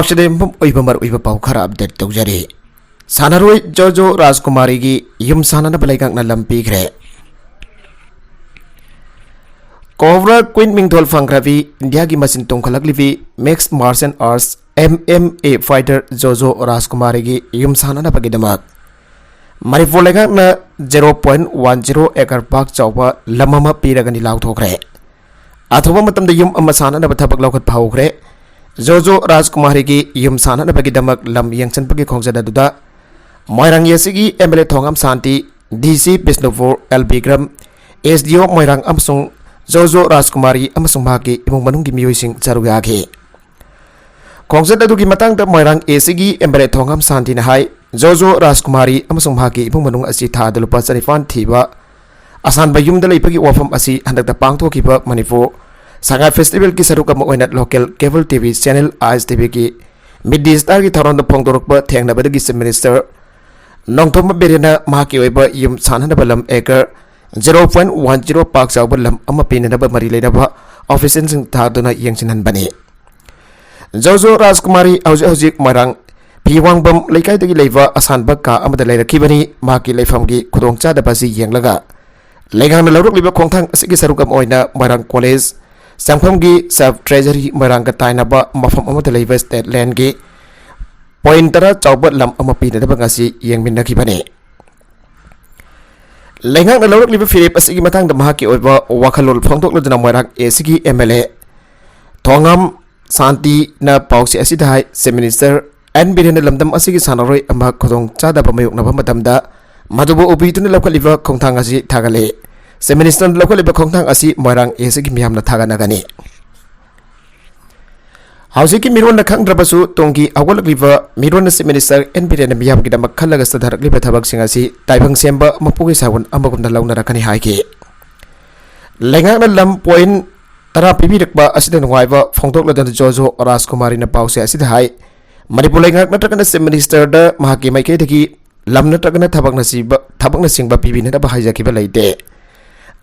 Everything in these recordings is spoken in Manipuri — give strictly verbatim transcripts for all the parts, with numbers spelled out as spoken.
ꯁꯤꯗ ꯌꯨꯝꯐꯝ ꯑꯣꯏꯕ ꯃꯔꯨꯑꯣꯏꯕ ꯄꯥꯎ ꯈꯔ ꯑꯞꯗꯦꯠ ꯇꯧꯖꯔꯤ꯫ ꯁꯥꯟꯅꯔꯣꯏ ꯖꯣꯖꯣ ꯔꯥꯖꯀꯨꯃꯥꯔꯤꯒꯤ ꯌꯨꯝ ꯁꯥꯟꯅꯅꯕ ꯂꯩꯉꯥꯛꯅ ꯂꯝ ꯄꯤꯈ꯭ꯔꯦ꯫ ꯀꯣꯕ꯭ꯔꯥ ꯀ꯭ꯋꯤꯟ ꯃꯤꯡꯊꯣꯜ ꯐꯪꯈ꯭ꯔꯕꯤ ꯏꯟꯗꯤꯌꯥꯒꯤ ꯃꯆꯤꯟ ꯇꯣꯡꯈꯠꯂꯛꯂꯤꯕꯤ mixed martial arts, M M A, fighter Jojo ꯔꯥꯖꯀꯨꯃꯥꯔꯤꯒꯤ ꯌꯨꯝ ꯁꯥꯟꯅꯅꯕꯒꯤꯗꯃꯛ ꯃꯅꯤꯄꯨꯔ ꯂꯩꯉꯥꯛꯅ zero point one zero acre ꯄꯥꯛ ꯆꯥꯎꯕ ꯂꯝ ꯑꯃ ꯄꯤꯔꯒꯅꯤ ꯂꯥꯎꯊꯣꯛꯈ꯭ꯔꯦ꯫ ꯑꯊꯨꯕ ꯃꯇꯝꯗ ꯌꯨꯝ ꯑꯃ ꯁꯥꯟꯅꯅꯕ ꯊꯕꯛ ꯂꯧꯈꯠꯄ ꯍꯧꯈ꯭ꯔꯦ꯫ ꯖꯣꯖꯣ ꯔꯥꯖꯀꯨꯃꯥꯔꯤꯒꯤ ꯌꯨꯝ ꯁꯥꯟꯅꯅꯕꯒꯤꯗꯃꯛ ꯂꯝ ꯌꯦꯡꯁꯤꯟꯕꯒꯤ ꯈꯣꯡꯆꯠ ꯑꯗꯨꯗ ꯃꯣꯏꯔꯥꯡ ꯑꯦꯁꯤꯒꯤ M L A Thongam Shanti, D C Bishnupur, L Bikram, S D O Moirang ꯑꯃꯁꯨꯡ ꯖꯣꯖꯣ ꯔꯥꯖꯀꯨꯃꯥꯔꯤ ꯑꯃꯁꯨꯡ ꯃꯍꯥꯛꯀꯤ ꯏꯃꯨꯡ ꯃꯅꯨꯡꯒꯤ ꯃꯤꯑꯣꯏꯁꯤꯡ ꯁꯔꯨꯛ ꯌꯥꯈꯤ꯫ ꯈꯣꯡꯆꯠ ꯑꯗꯨꯒꯤ ꯃꯇꯥꯡꯗ ꯃꯣꯏꯔꯥꯡ ꯑꯦꯁꯤꯒꯤ ꯑꯦꯝ ꯑꯦꯜ ꯑꯦ ꯊꯣꯉꯥꯝ ꯁꯥꯟꯇꯤꯅ ꯍꯥꯏ, ꯖꯣꯖꯣ ꯔꯥꯖꯀꯨꯃꯥꯔꯤ ꯑꯃꯁꯨꯡ ꯃꯍꯥꯛꯀꯤ ꯏꯃꯨꯡ ꯃꯅꯨꯡ ꯑꯁꯤ ꯊꯥꯗ ꯂꯨꯄꯥ ꯆꯅꯤꯄꯥꯟ ꯊꯤꯕ ꯑꯁꯥꯟꯕ ꯌꯨꯝꯗ ꯂꯩꯕꯒꯤ ꯋꯥꯐꯝ ꯑꯁꯤ ꯍꯟꯗꯛꯇ ꯄꯥꯡꯊꯣꯛꯈꯤꯕ ꯃꯅꯤꯄꯨꯔ ꯁꯉꯥꯏ ꯐꯦꯁꯇꯤꯚꯦꯜꯒꯤ ꯁꯔꯨꯛ ꯑꯃ ꯑꯣꯏꯅ local cable T V channel I S T ꯚꯤꯒꯤ ꯃꯤꯠ ꯗꯦ ꯁ꯭ꯇꯥꯔꯒꯤ ꯊꯧꯔꯝꯗ ꯐꯣꯡꯗꯣꯔꯛꯄ ꯊꯦꯡꯅꯕꯗꯒꯤ ꯆꯤꯐ ꯃꯤꯅꯤꯁꯇꯔ ꯅꯣꯡꯊꯣꯝꯕꯝ ꯕꯤꯔꯦꯟꯅ ꯃꯍꯥꯛꯀꯤ ꯑꯣꯏꯕ ꯌꯨꯝ ꯁꯥꯟꯅꯅꯕ ꯂꯝ acre zero point one zero ꯄꯥꯛ ꯆꯥꯎꯕ ꯂꯝ ꯑꯃ ꯄꯤꯅꯅꯕ ꯃꯔꯤ ꯂꯩꯅꯕ ꯑꯣꯐꯤꯁꯤꯌꯦꯜꯁꯤꯡ ꯊꯥꯗꯨꯅ ꯌꯦꯡꯁꯤꯟꯍꯟꯕꯅꯤ꯫ ꯖꯣꯖꯣ ꯔꯥꯖꯀꯨꯃꯥꯔꯤ ꯍꯧꯖꯤꯛ ꯍꯧꯖꯤꯛ ꯃꯣꯏꯔꯥꯡ ꯐꯤꯋꯥꯡꯕꯝ ꯂꯩꯀꯥꯏꯗꯒꯤ ꯂꯩꯕ ꯑꯁꯥꯟꯕ ꯀꯥ ꯑꯃꯗ ꯂꯩꯔꯛꯈꯤꯕꯅꯤ꯫ ꯃꯍꯥꯛꯀꯤ ꯂꯩꯐꯝꯒꯤ ꯈꯨꯗꯣꯡꯆꯥꯗꯕ ꯑꯁꯤ ꯌꯦꯡꯂꯒ ꯂꯩꯉꯥꯛꯅ ꯂꯧꯔꯛꯂꯤꯕ ꯈꯣꯡꯊꯥꯡ ꯑꯁꯤꯒꯤ ꯁꯔꯨꯛ ꯑꯃ ꯑꯣꯏꯅ ꯃꯣꯏꯔꯥꯡ ꯀꯣꯂꯦꯖ ꯆꯪꯐꯝꯒꯤ ꯁꯕ ꯇ꯭ꯔꯦꯖꯔꯤ ꯃꯣꯏꯔꯥꯡꯒ ꯇꯥꯏꯅꯕ ꯃꯐꯝ ꯑꯃꯗ ꯂꯩꯕ ꯁ꯭ꯇꯦꯠ ꯂꯦꯟꯒꯤ ꯄꯣꯏꯟ ꯇꯔꯥ ꯆꯥꯎꯕ ꯂꯝ ꯑꯃ ꯄꯤꯅꯅꯕ ꯉꯁꯤ ꯌꯦꯡꯃꯤꯟꯅꯈꯤꯕꯅꯤ꯫ ꯂꯩꯉꯥꯛꯅ ꯂꯧꯔꯛꯂꯤꯕ ꯐꯤꯔꯦꯞ ꯑꯁꯤꯒꯤ ꯃꯇꯥꯡꯗ ꯃꯍꯥꯛꯀꯤ ꯑꯣꯏꯕ ꯋꯥꯈꯜꯂꯣꯟ ꯐꯣꯡꯗꯣꯛꯂꯗꯨꯅ ꯃꯣꯏꯔꯥꯡ ꯑꯦꯁꯤꯒꯤ ꯑꯦꯝ ꯑꯦꯜ ꯑꯦ ꯊꯣꯉꯥꯝ ꯁꯥꯟꯇꯤꯅ ꯄꯥꯎꯆꯦ ꯑꯁꯤꯗ ꯍꯥꯏ, ꯆꯤꯐ ꯃꯤꯅꯤꯁꯇꯔ ꯑꯦꯟ ꯕꯤꯔꯦꯟꯅ ꯂꯝꯗꯝ ꯑꯁꯤꯒꯤ ꯁꯥꯟꯅꯔꯣꯏ ꯑꯃ ꯈꯨꯗꯣꯡ ꯆꯥꯗꯕ ꯃꯥꯌꯣꯛꯅꯕ ꯃꯇꯝꯗ ꯃꯗꯨꯕꯨ ꯎꯕꯤꯗꯨꯅ ꯂꯧꯈꯠꯂꯤꯕ ꯈꯣꯡꯊꯥꯡ ꯑꯁꯤ ꯊꯥꯒꯠꯂꯤ꯫ ꯆꯤꯐ ꯃꯤꯅꯤꯁꯇꯔꯅ ꯂꯧꯈꯠꯂꯤꯕ ꯈꯣꯡꯊꯥꯡ ꯑꯁꯤ ꯃꯣꯏꯔꯥꯡ ꯑꯦꯁꯤꯒꯤ ꯃꯤꯌꯥꯝꯅ ꯊꯥꯒꯠꯅꯒꯅꯤ꯫ ꯍꯧꯖꯤꯛꯀꯤ ꯃꯤꯔꯣꯟꯅ ꯈꯪꯗ꯭ꯔꯕꯁꯨ ꯇꯨꯡꯒꯤ ꯍꯧꯒꯠꯂꯛꯂꯤꯕ ꯃꯤꯔꯣꯟꯅ ꯆꯤꯐ ꯃꯤꯅꯤꯁꯇꯔ ꯑꯦꯟ ꯕꯤꯔꯦꯟꯅ ꯃꯤꯌꯥꯝꯒꯤꯗꯃꯛ ꯈꯜꯂꯒ ꯆꯠꯊꯔꯛꯂꯤꯕ ꯊꯕꯛꯁꯤꯡ ꯑꯁꯤ ꯇꯥꯏꯕꯪ ꯁꯦꯝꯕ ꯃꯄꯨꯒꯤ ꯁꯥꯒꯣꯟ ꯑꯃꯒꯨꯝꯅ ꯂꯧꯅꯔꯛꯀꯅꯤ ꯍꯥꯏꯈꯤ꯫ ꯂꯩꯉꯥꯛꯅ ꯂꯝ ꯄꯣꯏꯟ ꯇꯔꯥ ꯄꯤꯕꯤꯔꯛꯄ ꯑꯁꯤꯗ ꯅꯨꯡꯉꯥꯏꯕ ꯐꯣꯡꯗꯣꯛꯂꯗꯨꯅ ꯖꯣꯖꯣ ꯔꯥꯖꯀꯨꯃꯥꯔꯤꯅ ꯄꯥꯎꯆꯦ ꯑꯁꯤꯗ ꯍꯥꯏ, ꯃꯅꯤꯄꯨꯔ ꯂꯩꯉꯥꯛ ꯅꯠꯇ꯭ꯔꯒꯅ ꯆꯤꯐ ꯃꯤꯅꯤꯁꯇꯔꯗ ꯃꯍꯥꯛꯀꯤ ꯃꯥꯏꯀꯩꯗꯒꯤ ꯂꯝ ꯅꯠꯇ꯭ꯔꯒꯅ ꯊꯕꯛꯅꯆꯤꯡꯕ, ꯊꯕꯛꯅꯆꯤꯡꯕ ꯄꯤꯕꯤꯅꯅꯕ ꯍꯥꯏꯖꯈꯤꯕ ꯂꯩꯇꯦ꯫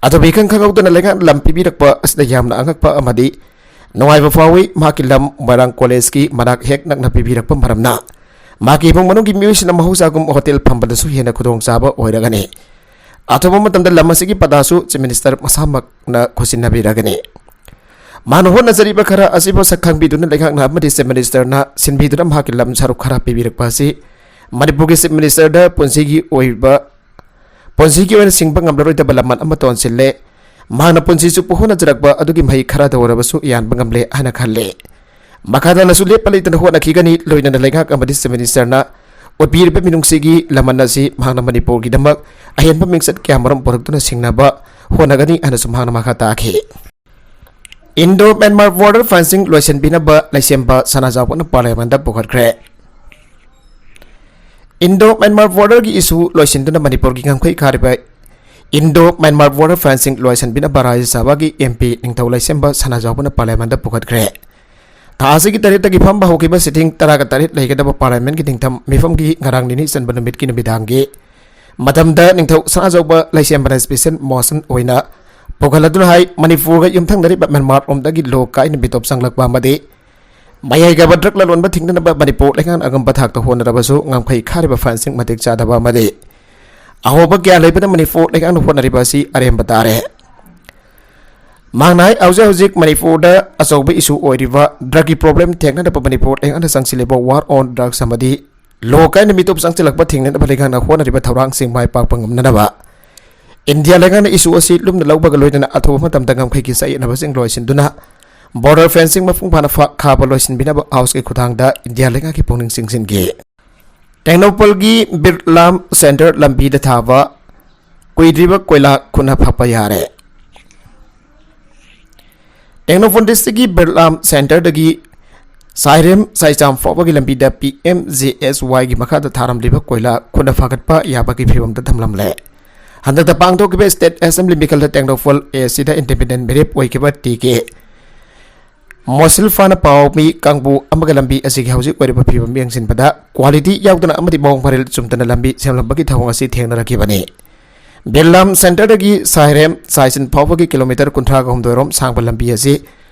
ꯑꯗꯨꯕꯨ ꯏꯈꯪ ꯈꯪꯍꯧꯗꯅ ꯂꯩꯉꯥꯛꯅ ꯂꯝ ꯄꯤꯕꯤꯔꯛꯄ ꯑꯁꯤꯗ ꯌꯥꯝꯅ ꯑꯉꯛꯄ ꯑꯃꯗꯤ ꯅꯨꯡꯉꯥꯏꯕ ꯐꯥꯎꯏ꯫ ꯃꯍꯥꯛꯀꯤ ꯂꯝ ꯃꯣꯏꯔꯥꯡ ꯀꯣꯂꯦꯖꯀꯤ ꯃꯅꯥꯛ ꯍꯦꯛ ꯅꯛꯅ ꯄꯤꯕꯤꯔꯛꯄ ꯃꯔꯝꯅ ꯃꯍꯥꯛꯀꯤ ꯏꯃꯨꯡ ꯃꯅꯨꯡꯒꯤ ꯃꯤꯑꯣꯏꯁꯤꯡꯅ ꯃꯍꯧꯁꯥꯒꯨꯝ ꯍꯣꯇꯦꯜ ꯐꯝꯕꯗꯁꯨ ꯍꯦꯟꯅ ꯈꯨꯗꯣꯡꯆꯥꯕ ꯑꯣꯏꯔꯒꯅꯤ꯫ ꯑꯊꯨꯕ ꯃꯇꯝꯗ ꯂꯝ ꯑꯁꯤꯒꯤ ꯄꯇꯥꯁꯨ Chief Minister ꯃꯁꯥꯃꯛꯅ ꯈꯨꯠꯁꯤꯟꯅꯕꯤꯔꯒꯅꯤ꯫ ꯃꯍꯥꯛꯅ ꯍꯣꯠꯅꯖꯔꯤꯕ ꯈꯔ ꯑꯁꯤꯕꯨ ꯁꯛ ꯈꯪꯕꯤꯗꯨꯅ ꯂꯩꯉꯥꯛꯅ ꯑꯃꯗꯤ Chief Minister ꯅ ꯁꯤꯟꯕꯤꯗꯨꯅ ꯃꯍꯥꯛꯀꯤ ꯂꯝ ꯁꯔꯨꯛ ꯈꯔ ꯄꯤꯕꯤꯔꯛꯄ ꯑꯁꯤ ꯃꯅꯤꯄꯨꯔꯒꯤ Chief Minister ꯗ ꯄꯨꯟꯁꯤꯒꯤ ꯑꯣꯏꯕ, ꯄꯨꯟꯁꯤꯒꯤ ꯑꯣꯏꯅ ꯁꯤꯡꯕ ꯉꯝꯂꯔꯣꯏꯗꯕ ꯂꯃꯟ ꯑꯃ ꯇꯣꯟꯁꯤꯜꯂꯦ꯫ ꯃꯍꯥꯛꯅ ꯄꯨꯟꯁꯤ ꯆꯨꯞꯄ ꯍꯣꯠꯅꯖꯔꯛꯄ ꯑꯗꯨꯒꯤ ꯃꯍꯩ ꯈꯔꯗ ꯑꯣꯏꯔꯕꯁꯨ ꯌꯥꯟꯕ ꯉꯝꯂꯦ ꯍꯥꯏꯅ ꯈꯜꯂꯦ꯫ ꯃꯈꯥ ꯇꯥꯅꯁꯨ ꯂꯦꯞꯄ ꯂꯩꯇꯅ ꯍꯣꯠꯅꯈꯤꯒꯅꯤ꯫ ꯂꯣꯏꯅꯅ ꯂꯩꯉꯥꯛ ꯑꯃꯗꯤ Chief Minister ꯅ ꯎꯠꯄꯤꯔꯤꯕ ꯃꯤꯅꯨꯡꯁꯤꯒꯤ ꯂꯃꯟ ꯑꯁꯤ ꯃꯍꯥꯛꯅ ꯃꯅꯤꯄꯨꯔꯒꯤꯗꯃꯛ ꯑꯍꯦꯟꯕ ꯃꯤꯡꯆꯠ ꯀꯌꯥ ꯃꯔꯨꯝ ꯄꯨꯔꯛꯇꯨꯅ ꯁꯤꯡꯅꯕ ꯍꯣꯠꯅꯒꯅꯤ ꯍꯥꯏꯅꯁꯨ ꯃꯍꯥꯛꯅ ꯃꯈꯥ ꯇꯥꯈꯤ꯫ Indo Myanmar border fencing ꯂꯣꯏꯁꯤꯟꯕꯤꯅꯕ ꯂꯩꯁꯦꯝꯕ ꯁꯅꯥꯖꯥꯎꯕꯅ Parliament ꯗ ꯄꯨꯈꯠꯈ꯭ꯔꯦ꯫ Indo Myanmar border ꯒꯤ issue ꯂꯣꯏꯁꯤꯟꯗꯨꯅ ꯃꯅꯤꯄꯨꯔꯒꯤ ꯉꯝꯈꯩ ꯀꯥꯔꯤꯕ Indo Myanmar border fencing ꯂꯣꯏꯁꯤꯟꯕꯤꯅꯕ ꯔꯥꯖ꯭ꯌ ꯁꯚꯥꯒꯤ M P ꯅꯤꯡꯊꯧ ꯂꯩꯁꯦꯝꯕ ꯁꯅꯥꯖꯥꯎꯕꯅ Parliament ꯗ ꯄꯨꯈꯠꯈ꯭ꯔꯦ꯫ ꯊꯥ ꯑꯁꯤꯒꯤ ꯇꯔꯦꯠꯇꯒꯤ ꯐꯝꯕ ꯍꯧꯈꯤꯕ sitting ꯇꯔꯥꯒ ꯇꯔꯦꯠ ꯂꯩꯒꯗꯕ Parliament ꯀꯤ ꯅꯤꯡꯊꯝ ꯃꯤꯐꯝꯒꯤ ꯉꯔꯥꯡ ꯅꯤꯅꯤ ꯆꯟꯕ ꯅꯨꯃꯤꯠꯀꯤ ꯅꯨꯃꯤꯗꯥꯡꯒꯤ ꯃꯇꯝꯗ ꯅꯤꯡꯊꯧ ꯁꯅꯥꯖꯥꯎꯕ ꯂꯩꯁꯦꯝꯕꯅ special motion ꯑꯣꯏꯅ ꯄꯨꯈꯠꯂꯗꯨꯅ ꯍꯥꯏ, ꯃꯅꯤꯄꯨꯔꯒ ꯌꯨꯝꯊꯪꯅꯔꯤꯕ ꯃ꯭ꯌꯥꯟꯃꯥꯔ ꯔꯣꯝꯗꯒꯤ ꯂꯣ ꯀꯥꯏꯅ ꯃꯤꯇꯣꯞ ꯆꯪꯂꯛꯄ ꯑꯃꯗꯤ ꯃꯌꯥꯏ ꯀꯥꯕ drug ꯂꯂꯣꯟꯕ ꯊꯤꯡꯅꯅꯕ ꯃꯅꯤꯄꯨꯔ ꯂꯩꯉꯥꯛꯅ ꯑꯉꯝꯕ ꯊꯥꯛꯇ ꯍꯣꯠꯅꯔꯕꯁꯨ ꯉꯝꯈꯩ ꯈꯥꯔꯤꯕ fencing ꯃꯇꯤꯛ ꯆꯥꯗꯕ ꯑꯃꯗꯤ ꯑꯍꯣꯕ ꯀꯌꯥ ꯂꯩꯕꯅ ꯃꯅꯤꯄꯨꯔ ꯂꯩꯉꯥꯛꯅ ꯍꯣꯠꯅꯔꯤꯕ ꯑꯁꯤ ꯑꯔꯦꯝꯕ ꯇꯥꯔꯦ꯫ ꯃꯍꯥꯛꯅ ꯍꯥꯏ, ꯍꯧꯖꯤꯛ ꯍꯧꯖꯤꯛ ꯃꯅꯤꯄꯨꯔꯗ ꯑꯆꯧꯕ issue ꯑꯣꯏꯔꯤꯕ drug ꯀꯤ problem ꯊꯦꯡꯅꯅꯕ ꯃꯅꯤꯄꯨꯔ ꯂꯩꯉꯥꯛꯅ ꯆꯪꯁꯤꯜꯂꯤꯕ war on drugs ꯑꯃꯗꯤ ꯂꯣ ꯀꯥꯏꯅ ꯃꯤꯇꯣꯞ ꯆꯪꯁꯤꯜꯂꯛꯄ ꯊꯤꯡꯅꯅꯕ ꯂꯩꯉꯥꯛꯅ ꯍꯣꯠꯅꯔꯤꯕ ꯊꯧꯔꯥꯡꯁꯤꯡ ꯃꯥꯏ ꯄꯥꯛꯄ ꯉꯝꯅꯅꯕ ꯏꯟꯗꯤꯌꯥ ꯂꯩꯉꯥꯛꯅ issue ꯑꯁꯤ ꯂꯨꯝꯅ ꯂꯧꯕꯒ ꯂꯣꯏꯅꯅ ꯑꯊꯨꯕ ꯃꯇꯝꯗ ꯉꯝꯈꯩꯒꯤ ꯆꯌꯦꯠꯅꯕꯁꯤꯡ ꯂꯣꯏꯁꯤꯟꯗꯨꯅ border fencing ꯃꯄꯨꯡ ꯐꯥꯅ ꯐ-, ꯈꯥꯕ ꯂꯣꯏꯁꯤꯟꯕꯤꯅꯕ House ꯀꯤ ꯈꯨꯠꯊꯥꯡꯗ ꯏꯟꯗꯤꯌꯥ ꯂꯩꯉꯥꯛꯀꯤ ꯄꯨꯛꯅꯤꯡ ꯆꯤꯡꯁꯤꯟꯈꯤ꯫ ꯇꯦꯡꯅꯧꯄꯜꯒꯤ ꯕꯤꯔꯂꯥꯝ ꯁꯦꯟꯇꯔ ꯂꯝꯕꯤꯗ ꯊꯥꯕ ꯀꯨꯏꯗ꯭ꯔꯤꯕ ꯀꯣꯏꯂꯥ ꯈꯨꯟꯅ ꯐꯛꯄ ꯌꯥꯔꯦ꯫ ꯇꯦꯡꯅꯧꯄꯜ district ꯀꯤ ꯕꯤꯔꯂꯥꯝ ꯁꯦꯟꯇꯔꯗꯒꯤ ꯁꯥꯏꯔꯦꯝ ꯁꯥꯏꯆꯥꯝ ꯐꯥꯎꯕꯒꯤ ꯂꯝꯕꯤꯗ P M G S Y ꯒꯤ ꯃꯈꯥꯗ ꯊꯥꯔꯝꯂꯤꯕ ꯀꯣꯏꯂꯥ ꯈꯨꯟꯅ ꯐꯒꯠꯄ ꯌꯥꯕꯒꯤ ꯐꯤꯕꯝꯗ ꯊꯝꯂꯝꯂꯦ꯫ ꯍꯟꯗꯛꯇ ꯄꯥꯡꯊꯣꯛꯈꯤꯕ State Assembly ꯃꯤꯈꯜꯗ Tengnoupal A C the independent ꯃꯤꯔꯦꯞ ꯑꯣꯏꯈꯤꯕ T K ꯃꯣꯁꯤꯜꯐꯥꯅ ꯄꯥꯎ ꯃꯤ ꯀꯥꯡꯕꯨ ꯑꯃꯒ ꯂꯝꯕꯤ ꯑꯁꯤꯒꯤ ꯍꯧꯖꯤꯛ ꯑꯣꯏꯔꯤꯕ ꯐꯤꯕꯝ ꯌꯦꯡꯁꯤꯟꯕꯗ quality ꯌꯥꯎꯗꯅ ꯑꯃꯗꯤ ꯃꯑꯣꯡ ꯃꯔꯤꯜ ꯆꯨꯝꯗꯅ ꯂꯝꯕꯤ ꯁꯦꯝꯂꯝꯕꯒꯤ ꯊꯧꯑꯣꯡ ꯑꯁꯤ ꯊꯦꯡꯅꯔꯛꯈꯤꯕꯅꯤ꯫ ꯕꯤꯔꯂꯥꯝ ꯁꯦꯟꯇꯔꯗꯒꯤ ꯁꯥꯏꯔꯦꯝ ꯁꯥꯏꯁꯤꯟ ꯐꯥꯎꯕꯒꯤ ꯀꯤꯂꯣꯃꯤꯇꯔ ꯀꯨꯟꯊ꯭ꯔꯥꯒ ꯍꯨꯝꯗꯣꯏ ꯔꯣꯝ ꯁꯥꯡꯕ ꯂꯝꯕꯤ ꯑꯁꯤ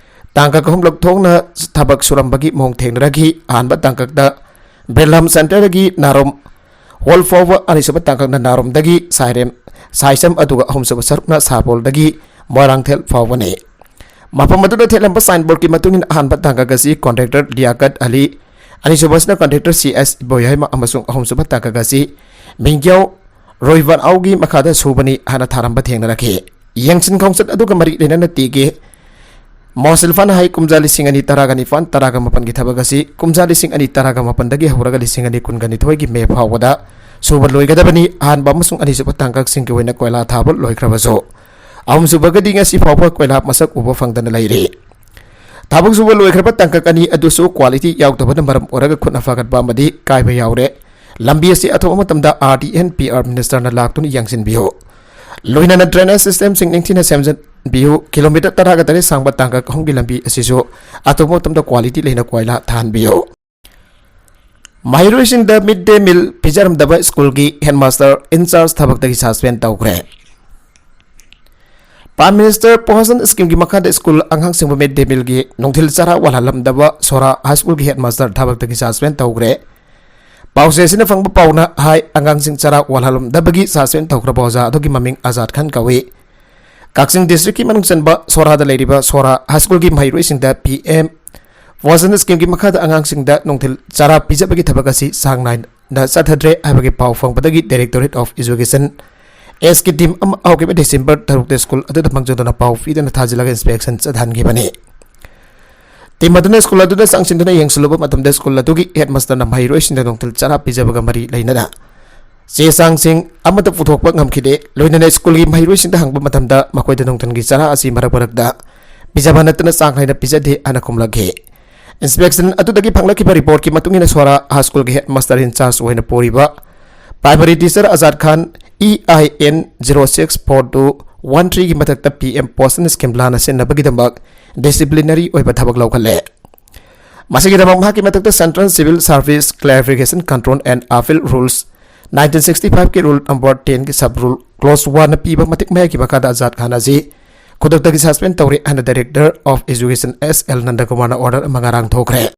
ꯇꯥꯡꯀꯛ ꯑꯍꯨꯝꯂꯛ ꯊꯣꯛꯅ ꯊꯕꯛ ꯁꯨꯔꯝꯕꯒꯤ ꯃꯑꯣꯡ ꯊꯦꯡꯅꯔꯛꯈꯤ꯫ ꯑꯍꯥꯟꯕ ꯇꯥꯡꯀꯛꯇ ꯕꯤꯔꯂꯥꯝ ꯁꯦꯟꯇꯔꯗꯒꯤ ꯅꯥꯔꯣꯝ ꯍꯣꯜ ꯐꯥꯎꯕ, ꯑꯅꯤꯁꯨꯕ ꯇꯥꯡꯀꯛꯅ ꯅꯥꯔꯣꯝꯗꯒꯤ ꯁꯥꯏꯔꯦꯝ, ꯁꯥꯏꯁꯝ, ꯑꯗꯨꯒ ꯑꯍꯨꯝꯁꯨꯕ ꯁꯔꯨꯛꯅ ꯁꯥꯄꯣꯜꯗꯒꯤ ꯃꯣꯏꯔꯥꯡꯊꯦꯜ ꯐꯥꯎꯕꯅꯤ꯫ ꯃꯐꯝ ꯑꯗꯨꯗ ꯊꯦꯠꯂꯝꯕ ꯁꯥꯏꯟꯕꯣꯔꯗꯀꯤ ꯃꯇꯨꯡ ꯏꯟꯅ ꯑꯍꯥꯟꯕ ꯇꯥꯡꯀꯛ ꯑꯁꯤ ꯀꯣꯟꯇ꯭ꯔꯦꯛꯇꯔ ꯂꯤꯌꯥꯀꯠ ꯑꯂꯤ, ꯑꯅꯤꯁꯨꯕꯁꯤꯅ ꯀꯣꯟꯇ꯭ꯔꯦꯛꯇꯔ ꯁꯤ ꯑꯦꯁ ꯏꯕꯣꯌꯥꯏꯃ ꯑꯃꯁꯨꯡ ꯑꯍꯨꯝꯁꯨꯕ ꯇꯥꯡꯀꯛ ꯑꯁꯤ ꯃꯤꯡꯒ꯭ꯌꯥꯎ ꯔꯣꯏꯕꯟ ꯑꯥꯎꯒꯤ ꯃꯈꯥꯗ ꯁꯨꯕꯅꯤ ꯍꯥꯏꯅ ꯊꯥꯔꯝꯕ ꯊꯦꯡꯅꯔꯛꯈꯤ꯫ ꯌꯦꯡꯁꯤꯟ ꯈꯣꯡꯆꯠ ꯑꯗꯨꯒ ꯃꯔꯤ ꯂꯩꯅꯅ ꯇꯤꯒꯤ ꯃꯣꯁꯤꯜꯐꯥꯟ ꯍꯥꯏ ꯀꯨꯝꯖꯥ ꯂꯤꯁꯤꯡ ꯑꯅꯤ ꯇꯔꯥꯒ ꯅꯤꯄꯥꯟ ꯇꯔꯥꯒ ꯃꯥꯄꯟꯒꯤ ꯊꯕꯛ ꯑꯁꯤ ꯀꯨꯝꯖꯥ ꯂꯤꯁꯤꯡ ꯑꯅꯤ ꯇꯔꯥꯒ ꯃꯥꯄꯟꯗꯒꯤ ꯍꯧꯔꯒ ꯂꯤꯁꯤꯡ ꯑꯅꯤ ꯀꯨꯟꯒ ꯅꯤꯊꯣꯏꯒꯤ ꯃꯦ ꯐꯥꯎꯕꯗ ꯁꯨꯕ ꯂꯣꯏꯒꯗꯕꯅꯤ꯫ ꯑꯍꯥꯟꯕ ꯑꯃꯁꯨꯡ ꯑꯅꯤꯁꯨꯕ ꯇꯥꯡꯀꯛꯁꯤꯡꯒꯤ ꯑꯣꯏꯅ ꯀꯣꯏꯂꯥ ꯊꯥꯕ ꯂꯣꯏꯈ꯭ꯔꯕꯁꯨ, ꯑꯍꯨꯝꯁꯨꯕꯒꯗꯤ ꯉꯁꯤ ꯐꯥꯎꯕ ꯀꯣꯏꯂꯥ ꯃꯁꯛ ꯎꯕ ꯐꯪꯗꯅ ꯂꯩꯔꯤ꯫ ꯊꯕꯛ ꯁꯨꯕ ꯂꯣꯏꯈ꯭ꯔꯕ ꯇꯥꯡꯀꯛ ꯑꯅꯤ ꯑꯗꯨꯁꯨ ꯀ꯭ꯋꯥꯂꯤꯇꯤ ꯌꯥꯎꯗꯕꯅ ꯃꯔꯝ ꯑꯣꯏꯔꯒ ꯈꯨꯠꯅ ꯐꯒꯠꯄ ꯑꯃꯗꯤ ꯀꯥꯏꯕ ꯌꯥꯎꯔꯦ꯫ ꯂꯝꯕꯤ ꯑꯁꯤ ꯑꯊꯨꯕ ꯃꯇꯝꯗ R D N P R ꯃꯤꯅꯤꯁꯇꯔꯅ ꯂꯥꯛꯇꯨꯅ ꯌꯦꯡꯁꯤꯟꯕꯤꯌꯨ꯫ ꯂꯣꯏꯅꯅ ꯗ꯭ꯔꯦꯅꯦꯖ ꯁꯤꯁꯇꯦꯝꯁꯤꯡ ꯅꯤꯡꯊꯤꯅ ꯁꯦꯝꯖꯤꯟꯕꯤꯌꯨ꯫ ꯀꯤꯂꯣꯃꯤꯇꯔ ꯇꯔꯥꯒ ꯇꯔꯦꯠ ꯁꯥꯡꯕ ꯇꯥꯡꯀꯛ ꯑꯍꯨꯝꯒꯤ ꯂꯝꯕꯤ ꯑꯁꯤꯁꯨ ꯑꯊꯨꯕ ꯃꯇꯝꯗ ꯀ꯭ꯋꯥꯂꯤꯇꯤ ꯂꯩꯅ ꯀꯣꯏꯂꯥ ꯊꯥꯍꯟꯕꯤꯌꯨ꯫ ꯃꯍꯩꯔꯣꯏꯁꯤꯡꯗ ꯃꯤꯗ ꯗꯦ ꯃꯤꯜ ꯄꯤꯖꯔꯝꯗꯕ ꯁ꯭ꯀꯨꯜꯒꯤ ꯍꯦꯗꯃꯥꯁꯇꯔ ꯏꯟꯆꯥꯔꯖ ꯊꯕꯛꯇꯒꯤ ꯁꯁꯄꯦꯟ ꯇꯧꯈ꯭ꯔꯦ꯫ ꯄ꯭ꯔꯥꯏꯝ ꯃꯤꯅꯤꯁꯇꯔ ꯄꯣꯁꯟ ꯁ꯭ꯀꯤꯝꯒꯤ ꯃꯈꯥꯗ ꯁ꯭ꯀꯨꯜ ꯑꯉꯥꯡꯁꯤꯡꯕꯨ ꯃꯤꯗ ꯗꯦ ꯃꯤꯜꯒꯤ ꯅꯨꯡꯊꯤꯜ ꯆꯔꯥ ꯋꯥꯜꯍꯜꯂꯝꯗꯕ ꯁꯣꯔꯥ ꯍꯥꯏ ꯁ꯭ꯀꯨꯜꯒꯤ ꯍꯦꯗꯃꯥꯁꯇꯔ ꯊꯕꯛꯇꯒꯤ ꯁꯁꯄꯦꯟ ꯇꯧꯈ꯭ꯔꯦ꯫ ꯄꯥꯎꯆꯦ ꯑꯁꯤꯅ ꯐꯪꯕ ꯄꯥꯎꯅ ꯍꯥꯏ, ꯑꯉꯥꯡꯁꯤꯡ ꯆꯔꯥ ꯋꯥꯜꯍꯜꯂꯝꯗꯕꯒꯤ ꯁꯁꯄꯦꯟ ꯇꯧꯈ꯭ꯔꯕ ꯑꯣꯖꯥ ꯑꯗꯨꯒꯤ ꯃꯃꯤꯡ ꯑꯖꯥꯗ ꯈꯥꯟ ꯀꯧꯏ꯫ ꯀꯛꯆꯤꯡ ꯗꯤꯁꯇ꯭ꯔꯤꯛꯀꯤ ꯃꯅꯨꯡ ꯆꯟꯕ ꯁꯣꯔꯥꯗ ꯂꯩꯔꯤꯕ ꯁꯣꯔꯥ ꯍꯥꯏ ꯁ꯭ꯀꯨꯜꯒꯤ ꯃꯍꯩꯔꯣꯏꯁꯤꯡꯗ ꯄꯤ ꯑꯦꯝ ꯄꯣꯁꯟ ꯁ꯭ꯀꯤꯝꯒꯤ ꯃꯈꯥꯗ ꯑꯉꯥꯡꯁꯤꯡꯗ ꯅꯨꯡꯊꯤꯜ ꯆꯔꯥ ꯄꯤꯖꯕꯒꯤ ꯊꯕꯛ ꯑꯁꯤ ꯆꯥꯡ ꯅꯥꯏꯅ ꯆꯠꯊꯗ꯭ꯔꯦ ꯍꯥꯏꯕꯒꯤ ꯄꯥꯎ ꯐꯪꯕꯗꯒꯤ Directorate of Education ꯑꯦꯁꯀꯤ ꯇꯤꯝ ꯑꯃ ꯍꯧꯈꯤꯕ ꯗꯤꯁꯦꯝꯕꯔ ꯇꯔꯨꯛꯇ ꯁ꯭ꯀꯨꯜ ꯑꯗꯨꯗ ꯃꯥꯡꯖꯧꯅꯅ ꯄꯥꯎ ꯄꯤꯗꯨꯅ ꯊꯥꯖꯤꯜꯂꯒ ꯏꯟꯁꯄꯦꯛꯁꯟ ꯆꯠꯍꯟꯈꯤꯕꯅꯤ꯫ ꯇꯤꯝ ꯑꯗꯨꯅ ꯁ꯭ꯀꯨꯜ ꯑꯗꯨꯗ ꯆꯪꯁꯤꯟꯗꯨꯅ ꯌꯦꯡꯁꯤꯜꯂꯨꯕ ꯃꯇꯝꯗ ꯁ꯭ꯀꯨꯜ ꯑꯗꯨꯒꯤ ꯍꯦꯗꯃꯥꯁꯇꯔꯅ ꯃꯍꯩꯔꯣꯏꯁꯤꯡꯗ ꯅꯨꯡꯊꯤꯜ ꯆꯔꯥ ꯄꯤꯖꯕꯒ ꯃꯔꯤ ꯂꯩꯅꯅ ꯆꯦ ꯆꯥꯡꯁꯤꯡ ꯑꯃꯠꯇ ꯄꯨꯊꯣꯛꯄ ꯉꯝꯈꯤꯗꯦ꯫ ꯂꯣꯏꯅꯅ ꯁ꯭ꯀꯨꯜꯒꯤ ꯃꯍꯩꯔꯣꯏꯁꯤꯡꯗ ꯍꯪꯕ ꯃꯇꯝꯗ ꯃꯈꯣꯏꯗ ꯅꯨꯡꯊꯤꯜꯒꯤ ꯆꯔꯥ ꯑꯁꯤ ꯃꯔꯛ ꯃꯔꯛꯇ ꯄꯤꯖꯕ ꯅꯠꯇꯅ ꯆꯥꯡ ꯅꯥꯏꯅ ꯄꯤꯖꯗꯦ ꯍꯥꯏꯅ ꯈꯨꯝꯂꯛꯈꯤ꯫ ꯏꯟꯁꯄꯦꯛꯁꯟ ꯑꯗꯨꯗꯒꯤ ꯐꯪꯂꯛꯈꯤꯕ ꯔꯤꯄꯣꯔꯠꯀꯤ ꯃꯇꯨꯡ ꯏꯟꯅ ꯁꯣꯔꯥ ꯍꯥꯏ ꯁ꯭ꯀꯨꯜꯒꯤ ꯍꯦꯗꯃꯥꯁꯇꯔ ꯏꯟꯆꯥꯔꯖ ꯑꯣꯏꯅ ꯄꯨꯔꯤꯕ primary teacher Azad Khan, E I N zero six four two one three ꯒꯤ ꯃꯊꯛꯇ ꯄꯤ ꯑꯦꯝ ꯄꯣꯁꯟ ꯁ꯭ꯀꯤꯝ ꯂꯥꯟꯅ ꯁꯤꯖꯤꯟꯅꯕꯒꯤꯗꯃꯛ ꯗꯤꯁꯤꯄ꯭ꯂꯤꯅꯔꯤ ꯑꯣꯏꯕ ꯊꯕꯛ ꯂꯧꯈꯠꯂꯦ꯫ ꯃꯁꯤꯒꯤꯗꯃꯛ ꯃꯍꯥꯛꯀꯤ ꯃꯊꯛꯇ Central Civil Service Clarification Control and Appeal Rules nineteen sixty five ꯀꯤ Rule number ten ꯒꯤ sub rule clause one ꯅ ꯄꯤꯕ ꯃꯇꯤꯛ ꯃꯌꯥꯏꯒꯤ ꯃꯈꯥꯗ ꯑꯖꯥꯗ ꯈꯥꯟ ꯑꯁꯤ ꯈꯨꯗꯛꯇꯒꯤ suspend ꯇꯧꯔꯦ ꯍꯥꯏꯅ Director of Education S L ꯅꯟꯗꯀꯨꯃꯥꯔꯅ order ꯑꯃ ꯉꯔꯥꯡ ꯊꯣꯛꯈ꯭ꯔꯦ꯫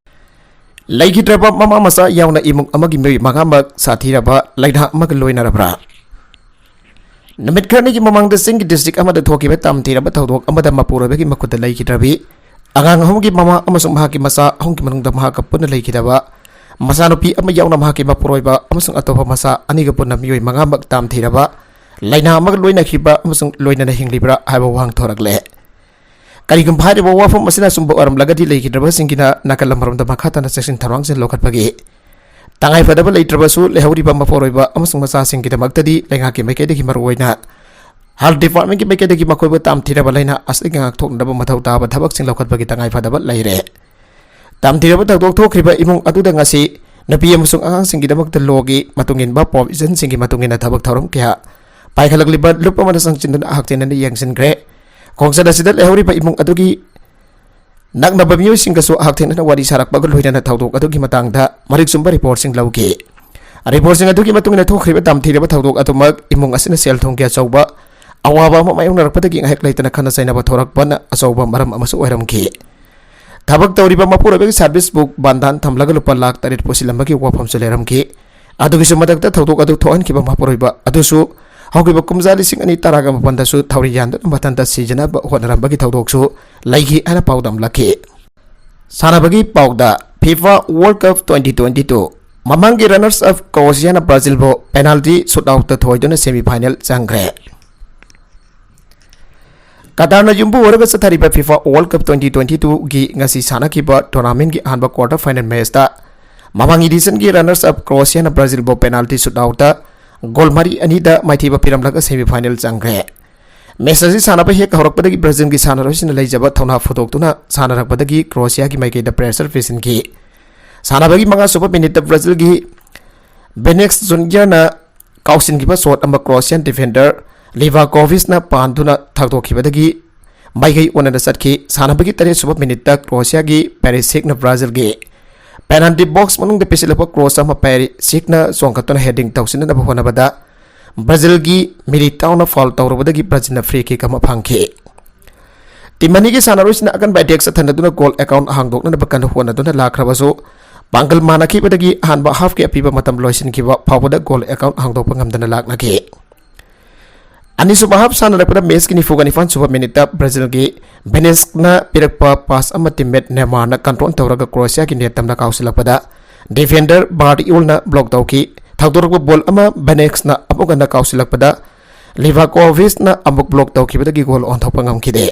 ꯂꯩꯈꯤꯗ꯭ꯔꯕ ꯃꯃꯥ ꯃꯆꯥ ꯌꯥꯎꯅ ꯏꯃꯨꯡ ꯑꯃꯒꯤ ꯃꯤꯑꯣꯏ ꯃꯉꯥꯃꯛ ꯁꯥꯊꯤꯔꯕ ꯂꯥꯏꯅꯥ ꯑꯃꯒ ꯂꯣꯏꯅꯔꯕ꯭ꯔꯥ? ꯅꯨꯃꯤꯠ ꯈꯔꯅꯤꯒꯤ ꯃꯃꯥꯡꯗ ꯆꯤꯡꯒꯤ district ꯑꯃꯗ ꯊꯣꯛꯈꯤꯕ ꯇꯝꯊꯤꯔꯕ ꯊꯧꯗꯣꯛ ꯑꯃꯗ ꯃꯄꯨꯔꯣꯏꯕꯒꯤ ꯃꯈꯨꯠꯇ ꯂꯩꯈꯤꯗ꯭ꯔꯕꯤ ꯑꯉꯥꯡ ꯑꯍꯨꯝꯒꯤ ꯃꯃꯥ ꯑꯃꯁꯨꯡ ꯃꯍꯥꯛꯀꯤ ꯃꯆꯥ ꯑꯍꯨꯝꯒꯤ ꯃꯅꯨꯡꯗ ꯃꯍꯥꯛꯀ ꯄꯨꯟꯅ ꯂꯩꯈꯤꯗꯕ ꯃꯆꯥꯅꯨꯄꯤ ꯑꯃ ꯌꯥꯎꯅ ꯃꯍꯥꯛꯀꯤ ꯃꯄꯨꯔꯣꯏꯕ ꯑꯃꯁꯨꯡ ꯑꯇꯣꯞꯄ ꯃꯆꯥ ꯑꯅꯤꯒ ꯄꯨꯟꯅ ꯃꯤꯑꯣꯏ ꯃꯉꯥꯃꯛ ꯇꯝꯊꯤꯔꯕ ꯂꯥꯏꯅꯥ ꯑꯃꯒ ꯂꯣꯏꯅꯈꯤꯕ ꯑꯃꯁꯨꯡ ꯂꯣꯏꯅꯅ ꯍꯤꯡꯂꯤꯕ꯭ꯔꯥ ꯍꯥꯏꯕ ꯋꯥꯍꯪ ꯊꯣꯔꯛꯂꯦ꯫ ꯀꯔꯤꯒꯨꯝꯕ ꯍꯥꯏꯔꯤꯕ ꯋꯥꯐꯝ ꯑꯁꯤꯅ ꯑꯆꯨꯝꯕ ꯑꯣꯏꯔꯝꯂꯒꯗꯤ, ꯂꯩꯈꯤꯗ꯭ꯔꯕꯁꯤꯡꯒꯤꯅ ꯅꯥꯀꯜ ꯑꯃꯔꯣꯝꯗ ꯃꯈꯥ ꯇꯥꯅ ꯆꯦꯛꯁꯤꯟ ꯊꯧꯔꯥꯡꯁꯤꯡ ꯂꯧꯈꯠꯄꯒꯤ ꯇꯉꯥꯏ ꯐꯗꯕ ꯂꯩꯇ꯭ꯔꯕꯁꯨ, ꯂꯩꯍꯧꯔꯤꯕ ꯃꯄꯨꯔꯣꯏꯕ ꯑꯃꯁꯨꯡ ꯃꯆꯥꯁꯤꯡꯒꯤꯗꯃꯛꯇꯗꯤ ꯂꯩꯉꯥꯛꯀꯤ ꯃꯥꯏꯀꯩꯗꯒꯤ ꯃꯔꯨꯑꯣꯏꯅ health department ꯀꯤ ꯃꯥꯏꯀꯩꯗꯒꯤ ꯃꯈꯣꯏꯕꯨ ꯇꯝꯊꯤꯔꯕ ꯂꯥꯏꯅꯥ ꯑꯁꯤꯗꯒꯤ ꯉꯥꯛꯊꯣꯛꯅꯅꯕ ꯃꯊꯧ ꯇꯥꯕ ꯊꯕꯛꯁꯤꯡ ꯂꯧꯈꯠꯄꯒꯤ ꯇꯉꯥꯏ ꯐꯗꯕ ꯂꯩꯔꯦ꯫ ꯇꯝꯊꯤꯔꯕ ꯊꯧꯗꯣꯛ ꯊꯣꯛꯈ꯭ꯔꯤꯕ ꯏꯃꯨꯡ ꯑꯗꯨꯗ ꯉꯁꯤ ꯅꯨꯄꯤ ꯑꯃꯁꯨꯡ ꯑꯉꯥꯡꯁꯤꯡꯒꯤꯗꯃꯛꯇ law ꯒꯤ ꯃꯇꯨꯡ ꯏꯟꯕ provision ꯁꯤꯡꯒꯤ ꯃꯇꯨꯡ ꯏꯟꯅ ꯊꯕꯛ ꯊꯧꯔꯝ ꯀꯌꯥ ꯄꯥꯏꯈꯠꯂꯛꯂꯤꯕ ꯂꯨꯞ ꯑꯃꯅ ꯆꯪꯁꯤꯟꯗꯨꯅ ꯍꯛꯊꯦꯡꯅꯅ ꯌꯦꯡꯁꯤꯟꯈ꯭ꯔꯦ꯫ ꯈꯣꯡꯆꯠ ꯑꯁꯤꯗ ꯂꯩꯍꯧꯔꯤꯕ ꯏꯃꯨꯡ ꯑꯗꯨꯒꯤ ꯅꯛꯅꯕ ꯃꯤꯑꯣꯏꯁꯤꯡꯒꯁꯨ ꯍꯛꯊꯦꯡꯅꯅ ꯋꯥꯔꯤ ꯁꯥꯔꯛꯄꯒ ꯂꯣꯏꯅꯅ ꯊꯧꯗꯣꯛ ꯑꯗꯨꯒꯤ ꯃꯇꯥꯡꯗ ꯃꯔꯤꯛ ꯆꯨꯝꯕ report ꯁꯤꯡ ꯂꯧꯈꯤ꯫ Report ꯁꯤꯡ ꯑꯗꯨꯒꯤ ꯃꯇꯨꯡ ꯏꯟꯅ ꯊꯣꯛꯈ꯭ꯔꯤꯕ ꯇꯝꯊꯤꯔꯕ ꯊꯧꯗꯣꯛ ꯑꯗꯨꯃꯛ ꯏꯃꯨꯡ ꯑꯁꯤꯅ ꯁꯦꯜ ꯊꯨꯝꯒꯤ ꯑꯆꯧꯕ ꯑꯋꯥꯕ ꯑꯃ ꯃꯥꯌꯣꯛꯅꯔꯛꯄꯗꯒꯤ ꯉꯥꯏꯍꯥꯛ ꯂꯩꯇꯅ ꯈꯠꯅ ꯆꯩꯅꯕ ꯊꯣꯔꯛꯄꯅ ꯑꯆꯧꯕ ꯃꯔꯝ ꯑꯃꯁꯨ ꯑꯣꯏꯔꯝꯈꯤ꯫ ꯊꯕꯛ ꯇꯧꯔꯤꯕ ꯃꯄꯨꯔꯣꯏꯕꯒꯤ service book ꯕꯟꯗꯥꯟ ꯊꯝꯂꯒ ꯂꯨꯄꯥ ꯂꯥꯈ ꯇꯔꯦꯠ ꯄꯨꯁꯤꯜꯂꯝꯕꯒꯤ ꯋꯥꯐꯝꯁꯨ ꯂꯩꯔꯝꯈꯤ꯫ ꯑꯗꯨꯒꯤꯁꯨ ꯃꯊꯛꯇ ꯊꯧꯗꯣꯛ ꯑꯗꯨ ꯊꯣꯛꯍꯟꯈꯤꯕ ꯃꯄꯨꯔꯣꯏꯕ ꯑꯗꯨꯁꯨ ꯍꯧꯈꯤꯕ ꯀꯨꯝꯖꯥ ꯂꯤꯁꯤꯡ ꯑꯅꯤ ꯇꯔꯥꯒ ꯃꯥꯄꯟꯗꯁꯨ ꯊꯧꯔꯤ ꯌꯥꯟꯗꯨꯅ ꯃꯊꯟꯇ ꯁꯤꯖꯅꯕ ꯍꯣꯠꯅꯔꯝꯕꯒꯤ ꯊꯧꯗꯣꯛꯁꯨ ꯂꯩꯈꯤ ꯍꯥꯏꯅ ꯄꯥꯎꯗꯝꯂꯛꯈꯤ꯫ ꯁꯥꯟꯅꯕꯒꯤ ꯄꯥꯎꯗ, FIFA World Cup twenty twenty-two ꯃꯃꯥꯡꯒꯤ runners up Croatia ꯅ Brazil ꯕꯨ penalty shootout ꯇ ꯊꯣꯏꯗꯨꯅ semi final ꯆꯪꯈ꯭ꯔꯦ꯫ ꯀꯇꯥꯔꯅ ꯌꯨꯝꯕꯨ ꯑꯣꯏꯔꯒ ꯆꯠꯊꯔꯤꯕ FIFA World Cup twenty twenty-two ꯒꯤ ꯉꯁꯤ ꯁꯥꯟꯅꯈꯤꯕ tournament ꯀꯤ ꯑꯍꯥꯟꯕ quarter final match ꯇ ꯃꯃꯥꯡ edition ꯒꯤ runners up Croatia ꯅ Brazil ꯕꯨ penalty shootout ꯇ goal ꯃꯔꯤ ꯑꯅꯤꯗ ꯃꯥꯏꯊꯤꯕ ꯄꯤꯔꯝꯂꯒ semi final ꯆꯪꯈ꯭ꯔꯦ꯫ Match ꯑꯁꯤ ꯁꯥꯟꯅꯕ ꯍꯦꯛ ꯍꯧꯔꯛꯄꯗꯒꯤ Brazil ꯒꯤ ꯁꯥꯟꯅꯔꯣꯏꯁꯤꯡꯅ ꯂꯩꯖꯕ ꯊꯧꯅꯥ ꯐꯨꯗꯣꯛꯇꯨꯅ ꯁꯥꯟꯅꯔꯛꯄꯗꯒꯤ Croatia ꯒꯤ ꯃꯥꯏꯀꯩꯗ pressure ꯄꯤꯁꯤꯟꯈꯤ꯫ ꯁꯥꯟꯅꯕꯒꯤ ꯃꯉꯥꯁꯨꯕ minute ꯇ Brazil ꯒꯤ Vinícius Júnior ꯅ ꯀꯥꯎꯁꯤꯟꯈꯤꯕ shot ꯑꯃ Croatian defender Livakovic ꯅ ꯄꯥꯟꯗꯨꯅ ꯊꯥꯗꯣꯛꯈꯤꯕꯗꯒꯤ ꯃꯥꯏꯀꯩ ꯑꯣꯟꯅꯅ ꯆꯠꯈꯤ꯫ ꯁꯥꯟꯅꯕꯒꯤ ꯇꯔꯦꯠꯁꯨꯕ minute ꯇ Croatia ꯒꯤ Perisic ꯅ Brazil ꯒꯤ penalty box ꯃꯅꯨꯡꯗ ꯄꯤꯁꯤꯜꯂꯛꯄ cross ꯑꯃ Perisic ꯅ ꯆꯣꯡꯈꯠꯇꯨꯅ heading ꯇꯧꯁꯤꯟꯅꯅꯕ ꯍꯣꯠꯅꯕꯗ Brazil ꯒꯤ Militao ꯅ foul ꯇꯧꯔꯨꯕꯗꯒꯤ Brazil ꯅ free kick ꯑꯃ ꯐꯪꯈꯤ꯫ ꯇꯤꯝ ꯑꯅꯤꯒꯤ ꯁꯥꯟꯅꯔꯣꯏꯁꯤꯡꯅ ꯑꯀꯟꯕ ꯑꯦꯇꯦꯛ ꯆꯠꯊꯅꯗꯨꯅ ꯒꯣꯜ ꯑꯦꯀꯥꯎꯟ ꯍꯥꯡꯗꯣꯛꯅꯅꯕ ꯀꯟꯅ ꯍꯣꯠꯅꯗꯨꯅ ꯂꯥꯛꯈ꯭ꯔꯕꯁꯨ, ꯄꯥꯡꯒꯜ ꯃꯥꯟꯅꯈꯤꯕꯗꯒꯤ ꯑꯍꯥꯟꯕ ꯍꯥꯐꯀꯤ ꯑꯄꯤꯕ ꯃꯇꯝ ꯂꯣꯏꯁꯤꯟꯈꯤꯕ ꯐꯥꯎꯕꯗ ꯒꯣꯜ ꯑꯦꯀꯥꯎꯟ ꯍꯥꯡꯗꯣꯛꯄ ꯉꯝꯗꯅ ꯂꯥꯛꯅꯈꯤ꯫ ꯑꯅꯤꯁꯨꯕ ꯍꯥꯐ ꯁꯥꯟꯅꯔꯛꯄꯗ ꯃꯦꯆꯀꯤ ꯅꯤꯐꯨꯒ ꯅꯤꯄꯥꯟ ꯁꯨꯕ ꯃꯤꯅꯤꯠꯇ ꯕ꯭ꯔꯥꯖꯤꯜꯒꯤ ꯚꯦꯅꯦꯁꯅ ꯄꯤꯔꯛꯄ ꯄꯥꯁ ꯑꯃ ꯇꯤꯝꯃꯦꯠ ꯅꯦꯃꯥꯔꯅ ꯀꯟꯇ꯭ꯔꯣꯜ ꯇꯧꯔꯒ ꯀ꯭ꯔꯣꯑꯦꯁꯤꯌꯥꯒꯤ ꯅꯦꯠ ꯇꯝꯅ ꯀꯥꯎꯁꯤꯜꯂꯛꯄꯗ ꯗꯤꯐꯦꯟꯗꯔ ꯕꯥꯔꯗꯤꯌꯣꯜꯅ ꯕ꯭ꯂꯣꯛ ꯇꯧꯈꯤ꯫ ꯊꯧꯗꯣꯔꯛꯄ ꯕꯣꯜ ꯑꯃ ꯚꯦꯅꯦꯁꯅ ꯑꯃꯨꯛ ꯍꯟꯅ ꯀꯥꯎꯁꯤꯜꯂꯛꯄꯗ ꯂꯤꯚꯥꯀꯣꯚꯤꯆꯅ ꯑꯃꯨꯛ ꯕ꯭ꯂꯣꯛ ꯇꯧꯈꯤꯕꯗꯒꯤ ꯒꯣꯜ ꯑꯣꯟꯊꯣꯛꯄ ꯉꯝꯈꯤꯗꯦ꯫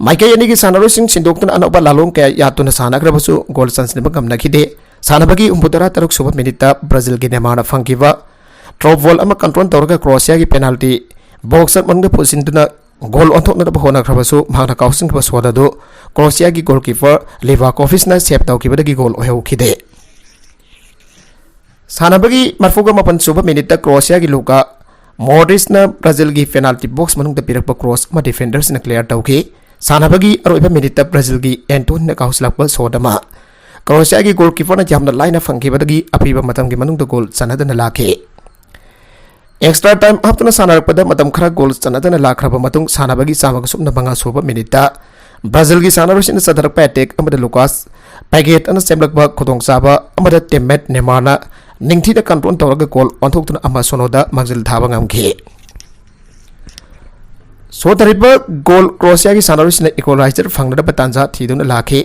ꯃꯥꯏꯀꯩ ꯑꯅꯤꯒꯤ ꯁꯥꯟꯅꯔꯣꯏꯁꯤꯡ ꯁꯤꯟꯗꯣꯛꯇꯨꯅ ꯑꯅꯧꯕ ꯂꯥꯂꯣꯡ ꯀꯌꯥ ꯌꯥꯠꯇꯨꯅ ꯁꯥꯟꯅꯈ꯭ꯔꯕꯁꯨ ꯒꯣꯜ ꯆꯟꯁꯤꯟꯕ ꯉꯝꯅꯈꯤꯗꯦ꯫ ꯁꯥꯟꯅꯕꯒꯤ ꯍꯨꯝꯐꯨꯇꯔꯥ ꯇꯔꯨꯛ ꯁꯨꯕ ꯃꯤꯅꯤꯠꯇ ꯕ꯭ꯔꯥꯖꯤꯜꯒꯤ ꯅꯦꯃꯥꯔꯅ ꯐꯪꯈꯤꯕ ꯗ꯭ꯔꯣꯞ ꯕꯣꯜ ꯑꯃ ꯀꯟꯇ꯭ꯔꯣꯜ ꯇꯧꯔꯒ ꯀ꯭ꯔꯣꯑꯦꯁꯤꯌꯥꯒꯤ ꯄꯦꯅꯥꯜꯇꯤ ꯕꯣꯛꯁ ꯃꯅꯨꯡꯗ ꯄꯨꯁꯤꯟꯗꯨꯅ ꯒꯣꯜ ꯑꯣꯟꯊꯣꯛꯅꯅꯕ ꯍꯣꯠꯅꯈ꯭ꯔꯕꯁꯨ ꯃꯍꯥꯛꯅ ꯀꯥꯎꯁꯤꯟꯈꯤꯕ ꯁꯣꯠ ꯑꯗꯨ ꯀ꯭ꯔꯣꯑꯦꯁꯤꯌꯥꯒꯤ ꯒꯣꯜꯀꯤꯄꯔ ꯂꯤꯚꯥꯀꯣꯚꯤꯆꯅ ꯁꯦꯚ ꯇꯧꯈꯤꯕꯗꯒꯤ ꯒꯣꯜ ꯑꯣꯏꯍꯧꯈꯤꯗꯦ꯫ ꯁꯥꯟꯅꯕꯒꯤ ꯃꯔꯤꯐꯨꯒ ꯃꯥꯄꯟ ꯁꯨꯕ ꯃꯤꯅꯤꯠꯇ ꯀ꯭ꯔꯣꯑꯦꯁꯤꯌꯥꯒꯤ ꯂꯨꯀꯥ ꯃꯣꯗ꯭ꯔꯤꯆꯅ ꯕ꯭ꯔꯥꯖꯤꯜꯒꯤ ꯄꯦꯅꯥꯜꯇꯤ ꯕꯣꯛꯁ ꯃꯅꯨꯡꯗ ꯄꯤꯔꯛꯄ ꯀ꯭ꯔꯣꯁ ꯑꯃ ꯗꯤꯐꯦꯟꯗꯔꯁꯤꯡꯅ ꯀ꯭ꯂꯤꯌꯥꯔ ꯇꯧꯈꯤ꯫ ꯁꯥꯟꯅꯕꯒꯤ ꯑꯔꯣꯏꯕ ꯃꯤꯅꯤꯠꯇ ꯕ꯭ꯔꯥꯖꯤꯜꯒꯤ ꯑꯦꯟꯇꯣꯅꯤꯅ ꯀꯥꯎꯁꯤꯜꯂꯛꯄ ꯁꯣꯠ ꯑꯃ ꯀ꯭ꯔꯣꯑꯦꯁꯤꯌꯥꯒꯤ ꯒꯣꯜꯀꯤꯄꯔꯅ ꯌꯥꯝꯅ ꯂꯥꯏꯅ ꯐꯪꯈꯤꯕꯗꯒꯤ ꯑꯄꯤꯕ ꯃꯇꯝꯒꯤ ꯃꯅꯨꯡꯗ ꯒꯣꯜ ꯆꯟꯅꯗꯅ ꯂꯥꯛꯈꯤ꯫ ꯑꯦꯛꯁꯇ꯭ꯔꯥ ꯇꯥꯏꯝ ꯍꯥꯞꯇꯨꯅ ꯁꯥꯟꯅꯔꯛꯄꯗ ꯃꯇꯝ ꯈꯔ ꯒꯣꯜ ꯆꯟꯅꯗꯅ ꯂꯥꯛꯈ꯭ꯔꯕ ꯃꯇꯨꯡ, ꯁꯥꯟꯅꯕꯒꯤ ꯆꯥꯝꯃꯒ ꯁꯨꯞꯅ ꯃꯉꯥ ꯁꯨꯕ ꯃꯤꯅꯤꯠꯇ ꯕ꯭ꯔꯥꯖꯤꯜꯒꯤ ꯁꯥꯟꯅꯔꯣꯏꯁꯤꯡꯅ ꯆꯠꯊꯔꯛꯄ ꯑꯦꯇꯦꯛ ꯑꯃꯗ ꯂꯨꯀꯥꯁ ꯄꯦꯒꯦꯠ ꯑꯅ ꯁꯦꯝꯂꯛꯄ ꯈꯨꯗꯣꯡꯆꯥꯕ ꯑꯃꯗ ꯇꯤꯝꯃꯦꯠ ꯅꯦꯃꯥꯔꯅ ꯅꯤꯡꯊꯤꯅ ꯀꯟꯇ꯭ꯔꯣꯜ ꯇꯧꯔꯒ ꯒꯣꯜ ꯑꯣꯟꯊꯣꯛꯇꯨꯅ ꯑꯃ ꯁꯣꯅꯣꯗ ꯃꯥꯡꯖꯤꯜ ꯊꯥꯕ ꯉꯝꯈꯤ꯫ ꯁꯣꯊꯔꯤꯕ ꯒꯣꯜ ꯀ꯭ꯔꯣꯑꯦꯁꯤꯌꯥꯒꯤ ꯁꯥꯟꯅꯔꯣꯏꯁꯤꯡꯅ ꯏꯀ꯭ꯋꯦꯂꯥꯏꯖꯔ ꯐꯪꯅꯅꯕ ꯇꯥꯟꯖꯥ ꯊꯤꯗꯨꯅ ꯂꯥꯛꯈꯤ꯫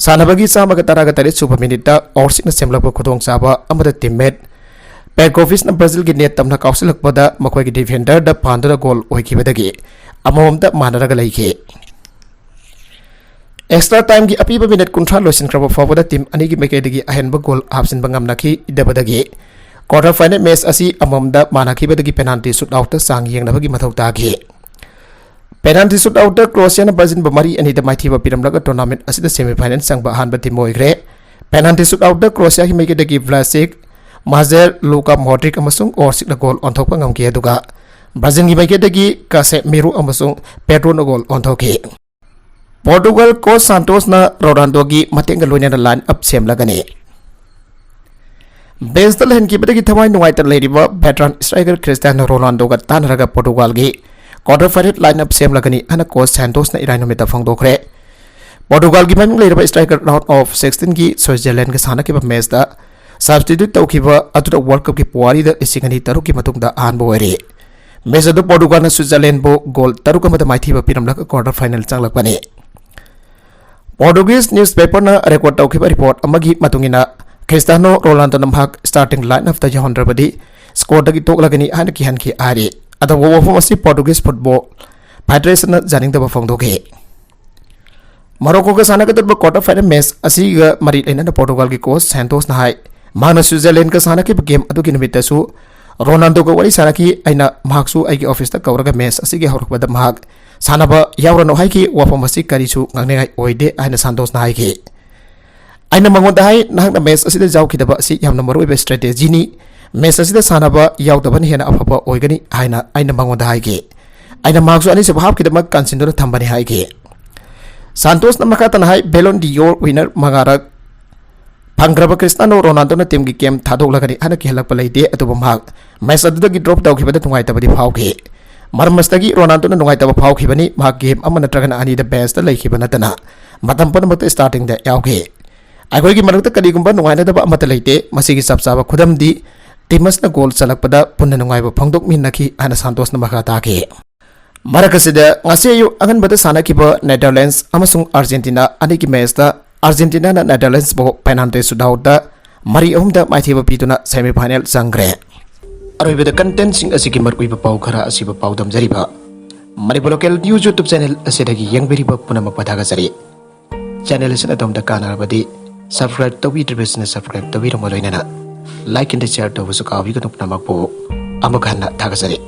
ꯁꯥꯟꯅꯕꯒꯤ ꯆꯥꯝꯃꯒ ꯇꯔꯥꯒ ꯇꯔꯦꯠ ꯁꯨꯕ ꯃꯤꯅꯤꯠꯇ ꯑꯣꯔꯁꯤꯛꯅ ꯁꯦꯝꯂꯛꯄ ꯈꯨꯗꯣꯡꯆꯥꯕ ꯑꯃꯗ ꯇꯤꯝꯃꯦꯠ ꯄꯦꯒꯣꯚꯤꯆꯅ ꯕ꯭ꯔꯥꯖꯤꯜꯒꯤ ꯅꯦꯠ ꯇꯝꯅ ꯀꯥꯎꯁꯤꯜꯂꯛꯄꯗ ꯃꯈꯣꯏꯒꯤ ꯗꯤꯐꯦꯟꯗꯔꯗ ꯄꯥꯟꯗꯨꯅ ꯒꯣꯜ ꯑꯣꯏꯈꯤꯕꯗꯒꯤ ꯑꯃꯃꯝꯇ ꯃꯥꯟꯅꯔꯒ ꯂꯩꯈꯤ꯫ ꯑꯦꯛꯁꯇ꯭ꯔꯥ ꯇꯥꯏꯝꯒꯤ ꯑꯄꯤꯕ ꯃꯤꯅꯤꯠ ꯀꯨꯟꯊ꯭ꯔꯥ ꯂꯣꯏꯁꯤꯟꯈ꯭ꯔꯕ ꯐꯥꯎꯕꯗ ꯇꯤꯝ ꯑꯅꯤꯒꯤ ꯃꯥꯏꯀꯩꯗꯒꯤ ꯑꯍꯦꯟꯕ ꯒꯣꯜ ꯍꯥꯞꯆꯤꯟꯕ ꯉꯝꯅꯈꯤꯗꯕꯗꯒꯤ ꯀ꯭ꯋꯥꯇꯔ ꯐꯥꯏꯅꯦꯜ ꯃꯦꯆ ꯑꯁꯤ ꯑꯃꯃꯝꯗ ꯃꯥꯟꯅꯈꯤꯕꯗꯒꯤ ꯄꯦꯅꯥꯜꯇꯤ ꯁꯨꯠ ꯑꯥꯎꯠꯇ ꯆꯥꯡ ꯌꯦꯡꯅꯕꯒꯤ ꯃꯊꯧ ꯇꯥꯈꯤ꯫ ꯄꯦꯅꯥꯜꯇꯤ ꯁꯨꯠ ꯑꯥꯎꯠꯇ ꯀ꯭ꯔꯣꯑꯦꯁꯤꯌꯥꯅ ꯕ꯭ꯔꯥꯖꯤꯜꯕꯨ ꯃꯔꯤ ꯑꯅꯤꯗ ꯃꯥꯏꯊꯤꯕ ꯄꯤꯔꯝꯂꯒ ꯇꯣꯔꯅꯥꯃꯦꯟꯠ ꯑꯁꯤꯗ ꯁꯦꯃꯤꯐꯥꯏꯅꯦꯜ ꯆꯪꯕ ꯑꯍꯥꯟꯕ ꯇꯤꯝ ꯑꯣꯏꯈ꯭ꯔꯦ꯫ ꯄꯦꯅꯥꯜꯇꯤ ꯁꯨꯠ ꯑꯥꯎꯠꯇ ꯀ꯭ꯔꯣꯑꯦꯁꯤꯌꯥꯒꯤ ꯃꯥꯏꯀꯩꯗꯒꯤ ꯚ꯭ꯂꯥꯁꯤꯛ, ꯃꯥꯖꯦꯔ, ꯂꯨꯀꯥ ꯃꯣꯗ꯭ꯔꯤꯛ ꯑꯃꯁꯨꯡ ꯑꯣꯔꯁꯤꯛꯅ ꯒꯣꯜ ꯑꯣꯟꯊꯣꯛꯄ ꯉꯝꯈꯤ, ꯑꯗꯨꯒ ꯕ꯭ꯔꯥꯖꯤꯜꯒꯤ ꯃꯥꯏꯀꯩꯗꯒꯤ ꯀꯥꯁꯦꯃꯤꯔꯣ ꯑꯃꯁꯨꯡ ꯄꯦꯗ꯭ꯔꯣꯅ ꯒꯣꯜ ꯑꯣꯟꯊꯣꯛꯈꯤ꯫ ꯄꯣꯔꯇꯨꯒꯜ ꯀꯣꯆ ꯁꯥꯟꯇꯣꯁꯅ ꯔꯣꯅꯥꯜꯗꯣꯒꯤ ꯃꯇꯦꯡꯒ ꯂꯣꯏꯅꯅ ꯂꯥꯏꯟ ꯑꯞ ꯁꯦꯝꯂꯒꯅꯤ꯫ ꯕꯦꯟꯁꯇ ꯂꯩꯍꯟꯈꯤꯕꯗꯒꯤ ꯊꯋꯥꯏ ꯅꯨꯡꯉꯥꯏꯇꯅ ꯂꯩꯔꯤꯕ ꯚꯦꯇꯔꯥꯟ ꯁ꯭ꯇ꯭ꯔꯥꯏꯀꯔ ꯈ꯭ꯔꯤꯁꯇꯤꯌꯥꯅꯣ ꯔꯣꯅꯥꯜꯗꯣꯒ ꯇꯥꯟꯅꯔꯒ ꯄꯣꯔꯇꯨꯒꯥꯜꯒꯤ quarter final lineup ꯁꯦꯝꯂꯒꯅꯤ ꯍꯥꯏꯅ coach ꯁꯥꯟꯇꯣꯁꯅ ꯏꯔꯥꯏ ꯅꯨꯃꯤꯠꯇ ꯐꯣꯡꯗꯣꯛꯈ꯭ꯔꯦ꯫ ꯄꯣꯔꯇꯨꯒꯥꯜꯒꯤ ꯃꯃꯤꯡ ꯂꯩꯔꯕ striker round of sixteen ꯒꯤ ꯁ꯭ꯋꯤꯖꯔꯂꯦꯟꯒ ꯁꯥꯟꯅꯈꯤꯕ match ꯇ substitute ꯇꯧꯈꯤꯕ ꯑꯗꯨꯅ World Cup ꯀꯤ ꯄꯨꯋꯥꯔꯤꯗ ꯂꯤꯁꯤꯡ ꯑꯅꯤ ꯇꯔꯨꯛꯀꯤ ꯃꯇꯨꯡꯗ ꯑꯍꯥꯟꯕ ꯑꯣꯏꯔꯤ꯫ Match ꯑꯗꯨ ꯄꯣꯔꯇꯨꯒꯥꯜꯅ ꯁ꯭ꯋꯤꯖꯔꯂꯦꯟꯕꯨ goal ꯇꯔꯨꯛ ꯑꯃꯗ ꯃꯥꯏꯊꯤꯕ ꯄꯤꯔꯝꯂꯒ quarter final ꯆꯪꯂꯛꯄꯅꯤ꯫ Portuguese newspaper ꯅ record ꯇꯧꯈꯤꯕ report ꯑꯃꯒꯤ ꯃꯇꯨꯡ ꯏꯟꯅ, ꯈ꯭ꯔꯤꯁꯇꯤꯌꯥꯅꯣ ꯔꯣꯅꯥꯜꯗꯣꯅ ꯃꯍꯥꯛ starting lineup ꯇ ꯌꯥꯎꯍꯟꯗ꯭ꯔꯕꯗꯤ squad ꯇꯒꯤ ꯇꯣꯛꯂꯒꯅꯤ ꯍꯥꯏꯅ ꯀꯤꯍꯟꯈꯤ ꯍꯥꯏꯔꯤ꯫ ꯑꯗꯨꯕꯨ ꯋꯥꯐꯝ ꯑꯁꯤ Portuguese Football Federation ꯅ ꯌꯥꯅꯤꯡꯗꯕ ꯐꯣꯡꯗꯣꯛꯈꯤ꯫ ꯃꯣꯔꯣꯀꯣꯒ ꯁꯥꯟꯅꯒꯗꯧꯔꯤꯕ quarter final match ꯑꯁꯤꯒ ꯃꯔꯤ ꯂꯩꯅꯅ ꯄꯣꯔꯇꯨꯒꯥꯜꯒꯤ coach ꯁꯥꯟꯇꯣꯁꯅ ꯍꯥꯏ, ꯃꯍꯥꯛꯅ ꯁ꯭ꯋꯤꯖꯔꯂꯦꯟꯒ ꯁꯥꯟꯅꯈꯤꯕ game ꯑꯗꯨꯒꯤ ꯅꯨꯃꯤꯠꯇꯁꯨ ꯔꯣꯅꯥꯜꯗꯣꯒ ꯋꯥꯔꯤ ꯁꯥꯟꯅꯈꯤ꯫ ꯑꯩꯅ ꯃꯍꯥꯛꯁꯨ ꯑꯩꯒꯤ office ꯇ ꯀꯧꯔꯒ match ꯑꯁꯤꯒꯤ ꯍꯧꯔꯛꯄꯗ ꯃꯍꯥꯛ ꯁꯥꯟꯅꯕ ꯌꯥꯎꯔꯅꯨ ꯍꯥꯏꯈꯤ꯫ ꯋꯥꯐꯝ ꯑꯁꯤ ꯀꯔꯤꯁꯨ ꯉꯥꯡꯅꯤꯡꯉꯥꯏ ꯑꯣꯏꯗꯦ ꯍꯥꯏꯅ ꯁꯥꯟꯇꯣꯁꯅ ꯍꯥꯏꯈꯤ꯫ ꯑꯩꯅ ꯃꯉꯣꯟꯗ ꯍꯥꯏ, "ꯅꯍꯥꯛꯅ match ꯑꯁꯤꯗ ꯌꯥꯎꯈꯤꯗꯕ ꯑꯁꯤ ꯌꯥꯝꯅ ꯃꯔꯨꯑꯣꯏꯕ strategy ꯅꯤ꯫ Match ꯑꯁꯤꯗ ꯁꯥꯟꯅꯕ ꯌꯥꯎꯗꯕꯅ ꯍꯦꯟꯅ ꯑꯐꯕ ꯑꯣꯏꯒꯅꯤ" ꯍꯥꯏꯅ ꯑꯩꯅ ꯃꯉꯣꯟꯗ ꯍꯥꯏꯈꯤ꯫ ꯑꯩꯅ ꯃꯍꯥꯛꯁꯨ ꯑꯅꯤꯁꯨꯕ half ꯀꯤꯗꯃꯛ ꯀꯟꯁꯤꯟꯗꯨꯅ ꯊꯝꯕꯅꯤ ꯍꯥꯏꯈꯤ꯫ ꯁꯥꯟꯇꯣꯁꯅ ꯃꯈꯥ ꯇꯥꯅ ꯍꯥꯏ, Ballon d'Or winner ꯃꯉꯥꯔꯛ ꯐꯪꯈ꯭ꯔꯕ ꯈ꯭ꯔꯤꯁꯇꯤꯌꯥꯅꯣ ꯔꯣꯅꯥꯜꯗꯣꯅ team ꯒꯤ game ꯊꯥꯗꯣꯛꯂꯒꯅꯤ ꯍꯥꯏꯅ ꯀꯤꯍꯜꯂꯛꯄ ꯂꯩꯇꯦ, ꯑꯗꯨꯕꯨ ꯃꯍꯥꯛ match ꯑꯗꯨꯗꯒꯤ drop ꯇꯧꯈꯤꯕꯗ ꯅꯨꯡꯉꯥꯏꯇꯕꯗꯤ ꯐꯥꯎꯈꯤ꯫ ꯃꯔꯝ ꯑꯁꯤꯗꯒꯤ ꯔꯣꯅꯥꯜꯗꯣꯅ ꯅꯨꯡꯉꯥꯏꯇꯕ ꯐꯥꯎꯈꯤꯕꯅꯤ꯫ ꯃꯍꯥꯛ game ꯑꯃ ꯅꯠꯇ꯭ꯔꯒꯅ ꯑꯅꯤꯗ bench ꯇ ꯂꯩꯈꯤꯕ ꯅꯠꯇꯅ ꯃꯇꯝ ꯄꯨꯝꯅꯃꯛꯇ starting ꯗ ꯌꯥꯎꯈꯤ꯫ ꯑꯩꯈꯣꯏꯒꯤ ꯃꯔꯛꯇ ꯀꯔꯤꯒꯨꯝꯕ ꯅꯨꯡꯉꯥꯏꯅꯗꯕ ꯑꯃꯠꯇ ꯂꯩꯇꯦ꯫ ꯃꯁꯤꯒꯤ ꯆꯞ ꯆꯥꯕ ꯈꯨꯗꯝꯗꯤ team ꯑꯁꯤꯅ goal ꯆꯜꯂꯛꯄꯗ ꯄꯨꯟꯅ ꯅꯨꯡꯉꯥꯏꯕ ꯐꯣꯡꯗꯣꯛꯃꯤꯟꯅꯈꯤ ꯍꯥꯏꯅ ꯁꯥꯟꯇꯣꯁꯅ ꯃꯈꯥ ꯇꯥꯈꯤ꯫ ꯃꯔꯛ ꯑꯁꯤꯗ ꯉꯁꯤ ꯑꯌꯨꯛ ꯑꯉꯟꯕꯗ ꯁꯥꯟꯅꯈꯤꯕ Netherlands ꯑꯃꯁꯨꯡ Argentina ꯑꯅꯤꯒꯤ match ꯇ Argentina ꯅ Netherlands ꯕꯨ penalty shootout ꯇ ꯃꯔꯤ ꯑꯍꯨꯝꯗ ꯃꯥꯏꯊꯤꯕ ꯄꯤꯗꯨꯅ semi final ꯆꯪꯈ꯭ꯔꯦ꯫ ꯑꯔꯣꯏꯕꯗ content ꯁꯤꯡ ꯑꯁꯤꯒꯤ ꯃꯔꯨꯑꯣꯏꯕ ꯄꯥꯎ ꯈꯔ ꯑꯁꯤꯕꯨ ꯄꯥꯎꯗꯝꯖꯔꯤꯕ Manipur Local News YouTube channel ꯑꯁꯤꯗꯒꯤ ꯌꯦꯡꯕꯤꯔꯤꯕ ꯄꯨꯝꯅꯃꯛꯄꯨ ꯊꯥꯒꯠꯆꯔꯤ꯫ Channel ꯑꯁꯤꯅ ꯑꯗꯣꯝꯗ ꯀꯥꯟꯅꯔꯕꯗꯤ subscribe ꯇꯧꯕꯤꯗ꯭ꯔꯤꯕꯁꯤꯡꯅ subscribe ꯇꯧꯕꯤꯔꯝꯃ ꯂꯣꯏꯅꯅ like and share ꯇꯧꯕꯁꯨ ꯀꯥꯎꯕꯤꯒꯅꯨ꯫ ꯄꯨꯝꯅꯃꯛꯄꯨ ꯑꯃꯨꯛ ꯍꯟꯅ ꯊꯥꯒꯠꯆꯔꯤ꯫